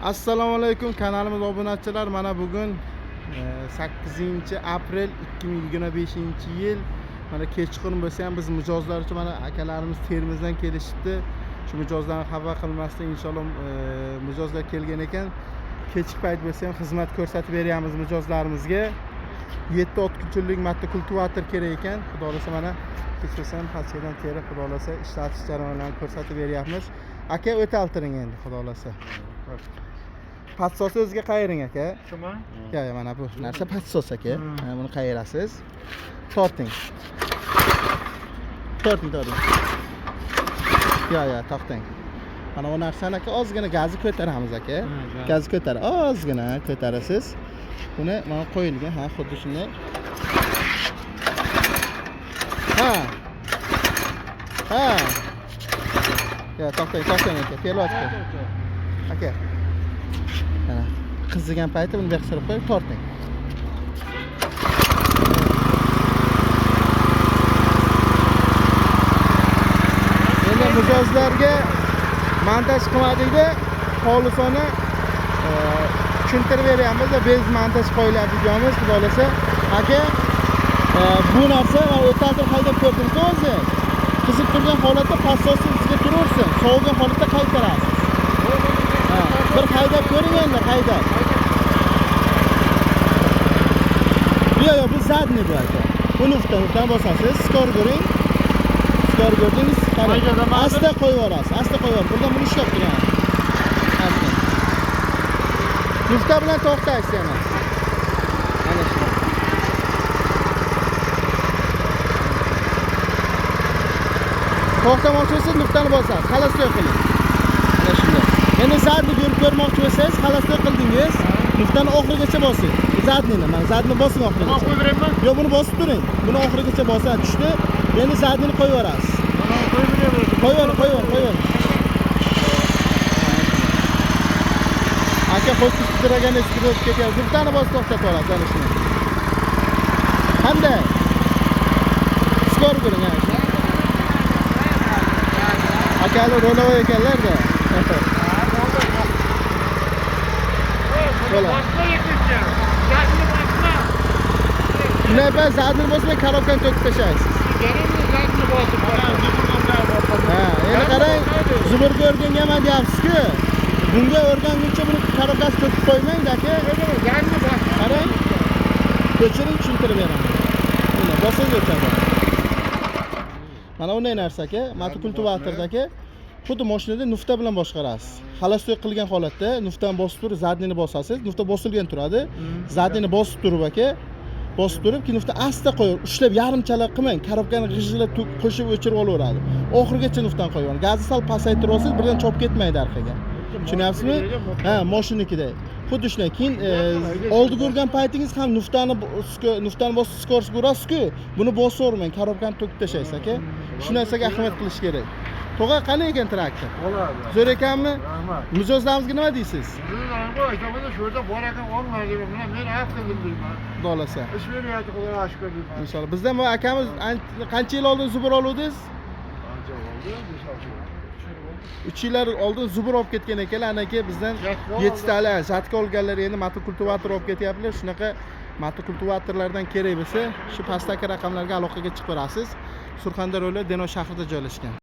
Assalomu alaykum kanalimiz obunachilari. Mana bugun 8 aprel 2025-yil. Mana kechqurun bo'lsa ham biz mijozlar uchun mana akalarimiz Termizdan kelishibdi. Shu mijozlarni xafa qilmasdan inshaalloh mijozlar kelgan ekan. Kechki payt bo'lsa ham xizmat ko'rsatib beryapmiz mijozlarimizga. 7 ot kuchlik motokultivator kerak ekan. Xudo xohlasa mana kech bo'lsa ham pastdan terib xudo xohlasa ishlatish jarayonlarini ko'rsatib beryapmiz. Aka o'taltiring endi xudo xohlasa. Podsosi o'ziga qayiring aka. Shumi? Ya, ya mana bu narsa podsos aka. Mana buni qayirasiz. Torting. Torting, torting. Ya, ya, to'xtang. Mana bu narsani aka ozgina gazni ko'taramiz aka. Gaz. Gazni ko'tar, ozgina ko'tarasiz. Buni mana qo'yilgan, ha, xuddi shunday. Ha. Ha. Ya, to'xtang, to'xtang aka, pelotka. Aka. Mana qizigan payti buni bu yoqqa surib qo'yib torting. Endi mijozlarga montaj qilmadikda, xolisona tushuntirib beryapmiz va bez montaj qo'yiladi videomiz, xudo xohlasa. Aka, bu narsa mana o'rtadir haydab ko'rdingiz o'zi. Qizib turgan holatda passosi sizga turaversin, sovigan holatda qaytarasiz. Ha, bir haydab ko'ring endi, haydab. Yo'q, yo'q, bu zadniy bu aka. Buni uftan bosasiz, skor ko'ring. Skor ko'rdingiz, qarang. Haydab, Asta qo'yib yuborasiz, asta qo'yib yuborasiz. Birdan buni ushlab turing. Asta. Lufta bilan to'xtaysiz yana. Mana shu. To'xtamoqchi bo'lsangiz nuqtani bosasiz, xalastoy qiling. Mana shunday. Endi zadni ko'rib ko'rmoqchi bo'lsangiz, xalastoy qildingiz, nuqtani oxirigacha bosing. Zadnini, mana zadni bosing Nima oxirigacha. qo'yib beraymi? Yo'q, buni bosib turing. Buni oxirigacha bosadi, tushdi. Endi zadnini qo'yib yuborasiz. Mana qo'yib beraymi? Qo'yib yuboring, qo'yib yuboring, qo'yib yuboring. Aka ho'kiz titragan ustida o'tib ketyapti. Nuqtani bosib to'xtatib olasiz ana shuni. Qanday? Skor ko'ring ana shuni. Akalar ro'lavoy ekanlar-da. Bo'ladi. Bosma yetishdi. Gazni bosma. Bunday payt zadni bosmay korobkani to'kib tashlaysiz. Kerakmi gazni bosib? Ha, endi qarang, zuburga o'rganganman deyapsiz-ku. Bunga o'rganguncha buni korobkasi to'kib qo'ymang aka. Gazni bosma. Qarang. Ko'chiring tushuntirib beraman. Mana bossangiz o'chadi. Mana bunday narsa aka, motokultivatorda aka, xuddi mashinada nufta bilan boshqarasiz. Xalastoy qilgan holatda nuftani bosib turib, zadnini bosasiz, nufta bosilgan turadi. Zadnini bosib turib aka, bosib turib, keyin nufta asta qo'yib, ushlab yarimchala qilmang, korobkani g'ijillab qo'shib o'chirib olaveradi. Oxirigacha nuftani qo'yib yuboring. Gazni sal pasaytirib olsangiz, birdan chopib ketmaydi orqaga. Tushunyapsizmi? Ha, mashinanikidek. Xuddi shunday. Keyin oldi ko'rgan paytingiz ham nuftani nuftani bosib skors ko'rasiz-ku, buni bosavermang, korobkani to'kib tashlaysiz aka. Shu narsaga ahamiyat qilish kerak. Tog'a, qanday ekan traktor? Bo'ladi. Zo'r ekanmi? Rahmat. Mijozlarimizga nima deysiz? Bizlarga aytaman, shu yerda bor ekan, olma deyman. Mana men af qildim deyman. Xudo xohlasa. Ish beryapti, Xudoga shukr deyman. Inshaalloh. Bizdan bu akamiz qancha yil oldin zubur oluvdingiz? Qancha bo'ldi? 5-6 yil. 3 yillar oldin zubur olib ketgan ekanlar. Ana aka bizdan Jatka oldi. 7 tali jatka olganlar endi motokultivator olib ketyaptilar. Shunaqa motokultivatorlardan kerak bo'lsa, shu pastdagi raqamlarga aloqaga chiqib berasiz. Surxondaryo viloyati Denov shahrida joylashgan.